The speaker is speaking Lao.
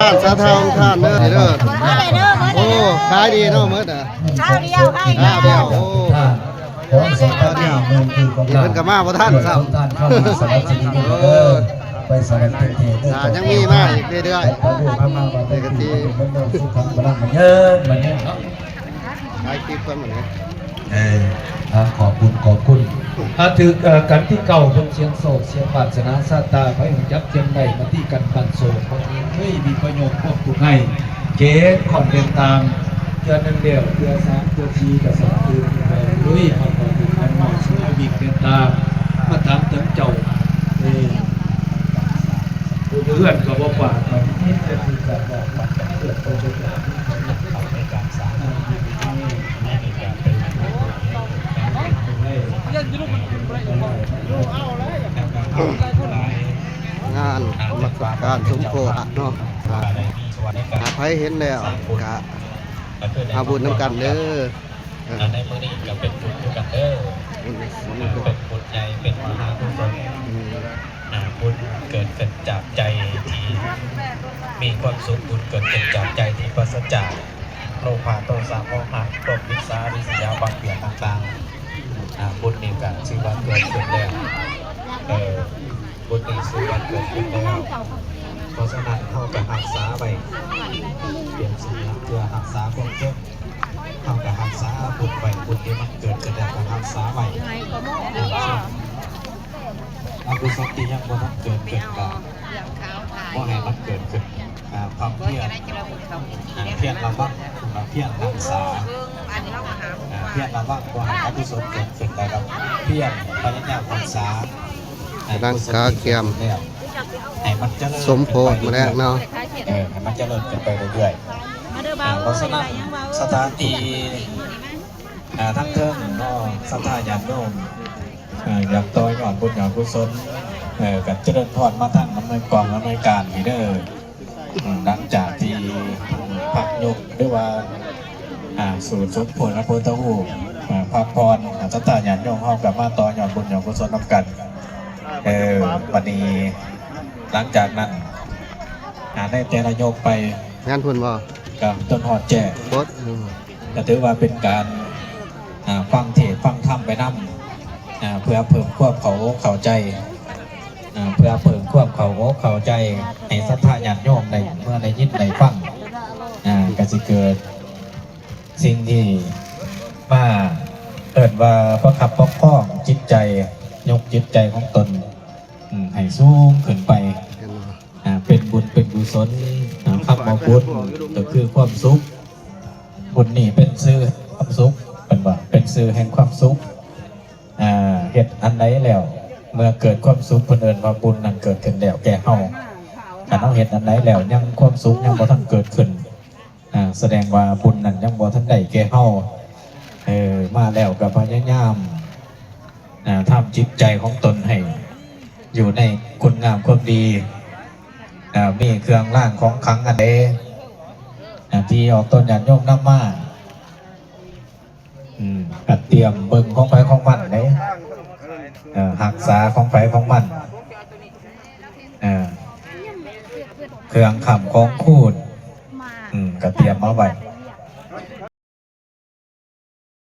ທ່ານສາທາຂອງທ່ານເດີ ນີ້ເດີ ມາເລີຍເດີ ເບິດ ໂອ້ ເລີຍເດີ ຂາຍດີເນາະ ເບິດນະ ຄາວດຽວ ໃຫ້ຄາວດຽວ ໂອ້ ຂອງສອງພັນນີ້ ເງິນຄືຂອງ ນີ້ເພິ່ນກໍມາບໍ່ທັນຊ້ຳ ທ່ານເຂົ້າມາສະໜັບສະໜູນເດີ ໄປສະໜັບສະໜູນເດີ ອ່າ ຍັງມີມາອີກເລື້ອຍໆ ໃຫ້ຄວາມຮູ້ນຳມາວ່າເປັນທີ່ເປັນເງິນສຸຂັງພະລັງມັນເຍີນ ມັນເຍີນເນາະ ຖ່າຍຄລິບກ່ອນບັດນີ້ ເອີ ອ່າ ຂອບຄຸນ ຂອບຄຸນ ອ່າ ຖືກ ເອີ ກັນທີເກົ້າ ເພິ່ນສ່ຽງໂຊກ ສ່ຽງວາສະໜາຊາຕາ ໃຜຮູ້ຈັກຈຽມໄດ້ ມາຕີກັນບັນໂສກ ບໍ່ມີເຄີຍວິປະໂຍກຄວາມທຸກໃຫ້ ເຈັບຄ້ອນເປັນຕາມ ເທື່ອໜຶ່ງແລ້ວ ເທື່ອສາມ ເທື່ອສີ່ ກະສາມ ເທື່ອໄປລຸຍ ເຮົາກໍຖືກກັນມາຊ່ວຍວິກເປັນຕາມ ມາຕາມເຕີມເຈົ້າ ເອີ ຜູ້ເຮືອນກໍບໍ່ປາກ ກໍມີແຕ່ທີ່ຈະບອກວ່າຈະເກີດໂຕເປັນເຈົ້າ ເຮົາໃນການສ້າງ ງານນະມັດສະການສົມໂພດເນາະ ອ່າ ຖ້າໃຜເຫັນແລ້ວກະມາບຸນນຳກັນເດີ ເອີ ໃນມື້ນີ້ກໍເປັນບຸນຄືກັນເດີ ບຸນໃນ ເປັນບຸນໃຫຍ່ ເປັນມະຫາກຸສົນ ອືມ ອ່າ ບຸນເກີດຂຶ້ນຈາກໃຈທີ່ມີຄວາມສຸກ ບຸນເກີດຂຶ້ນຈາກໃຈທີ່ປາສະຈາກໂລພະ ໂທສະ ໂມຫະ ໂລກອິດສາ ລິສຍາ ບາບຽດຕ່າງໆ ອ່າ ບຸນນີ້ກໍຊື່ວ່າເກີດຂຶ້ນແລ້ວ ເອີ ບຸນນີ້ຊື່ວ່າເກີດຂຶ້ນແລ້ວ ເພາະສະນັ້ນເຮົາກໍຮັກສາໄວ້ ເປັນສະເໜືອນເພື່ອຮັກສາຄວາມເຈັບ ເຮົາກໍຮັກສາບຸນໄວ້ ບຸນທີ່ມັນເກີດຂຶ້ນແລ້ວກໍຮັກສາໄວ້ ອະກຸສົນທີ່ຍັງບໍ່ທັນເກີດຂຶ້ນກໍບໍ່ໃຫ້ມັນເກີດຂຶ້ນ ອ່າ ພຳພຽນ ອ່າ ພຽນລະວັງ ພຽນຮັກສາ ອ່າ ພຽນລະວັງບໍ່ໃຫ້ອະກຸສົນເກີດຂຶ້ນ ແລ້ວກໍພຽນພະຍາຍາມຮັກສາ ກຳລັງກະກຽມ ໃຫ້ມັນຈະເລີນ ສົມໂພດມື້ແລງເນາະ ເອີ ໃຫ້ມັນຈະເລີນຂຶ້ນໄປເລື້ອຍໆ ອ່າ ເພາະສະນັ້ນ ສະຖານທີ່ ອ່າ ທັງເທິງເນາະ ສັດທາຍາດໂຍມ ອ່າ ຢາກຕໍ່ຍອດບຸນຍອດກຸສົນ ເອີ ກໍຈະເລີນພອນມາທາງອຳນວຍກອງອຳນວຍການນີ້ເດີ ຫຼັງຈາກທີ່ພັກຍົກ ຫຼືວ່າ ອ່າ ສູດສົມໂພດພະພຸດທະຮູບ ອ່າ ພັກຜ່ອນ ສັດທາຍາດໂຍມເຮົາກໍມາຕໍ່ຍອດບຸນຍອດກຸສົນນຳກັນ ເອີ ບັດນີ້ ຫຼັງຈາກນັ້ນ ອ່າ ໃນແຕ່ລະຍົກໄປ ງານພຸ້ນບໍ່? ກໍຈົນຮອດແຈ້ງ ບົດ ອືມ ກໍຖືວ່າເປັນການ ອ່າ ຟັງເທດຟັງທຳໄປນຳ ອ່າ ເພື່ອເພີ່ມຄວາມເຂົ້າອົກເຂົ້າໃຈ ອ່າ ເພື່ອເພີ່ມຄວາມເຂົ້າອົກເຂົ້າໃຈໃຫ້ສັດທາຍາດໂຍມໄດ້ ເມື່ອໄດ້ຍິນໄດ້ຟັງ ອ່າ ກໍຊິເກີດສິ່ງທີ່ມາເອີ້ນວ່າປະຄັບປະຄອງຈິດໃຈ ຍົກຈິດໃຈຂອງຕົນ ອືມ ໃຫ້ສູງຂຶ້ນໄປ ເຫັນບໍ່? ອ່າ ເປັນບຸນເປັນກຸສົນ ອ່າ ຄຳວ່າບຸນກໍຄືຄວາມສຸກ ບຸນນີ້ເປັນຊື່ແຫ່ງຄວາມສຸກ ເພິ່ນວ່າເປັນຊື່ແຫ່ງຄວາມສຸກ ອ່າ ເຮັດອັນໃດແລ້ວ ເມື່ອເກີດຄວາມສຸກ ເພິ່ນເອີ້ນວ່າບຸນນັ້ນເກີດຂຶ້ນແລ້ວແກ່ເຮົາ ຄັນເຮົາເຮັດອັນໃດແລ້ວ ຍັງຄວາມສຸກຍັງບໍ່ທັນເກີດຂຶ້ນ ອ່າ ສະແດງວ່າບຸນນັ້ນຍັງບໍ່ທັນໄດ້ແກ່ເຮົາ ເອີ ມາແລ້ວກໍພະຍາຍາມ ອ່າ ທຳຈິດໃຈຂອງຕົນໃຫ້ຢູ່ໃນຄຸນງາມຄວາມດີ ອ່າ ມີເຄື່ອງລາງຂອງຂັງອັນໃດ ອ່າ ທີ່ອອກຕົນຍາດໂຍມນຳມາ ອືມ ກໍຕຽມເບິ່ງຂອງໃຜຂອງມັນເດ້ ເອີ ຮັກສາຂອງໃຜຂອງມັນ ເອີ ເຄື່ອງຄ້ຳຂອງຄູນ ອືມ ກໍຕຽມມາໄວ້